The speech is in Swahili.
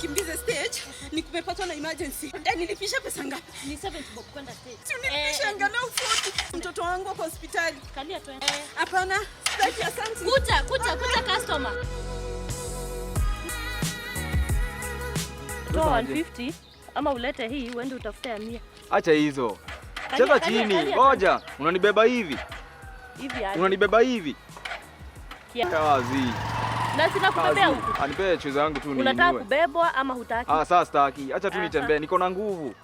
Nikimbize stage, nimepatwa na emergency. Nilipisha pesa ngapi? Ni 70 bob kwenda stage. Si unilipisha angalau 40. Mtoto wangu ako hospitali. Kalia twende. Hapana, sitaki, asante. Kuja, kuja, kuja, customer. Toa 150 ama ulete hii uende utafute ya 100. Acha hizo. Kalia, Cheza kalia, chini. kalia. Ngoja. Unanibeba hivi. Hivi aje. Unanibeba hivi. Kazi. Na sina kubebea Kazi. huku. Anipee shoes yangu tu Unataka niinue. kubebwa ama hutaki? Ah, sasa sitaki. Acha tu Ah, nitembee. Niko na nguvu.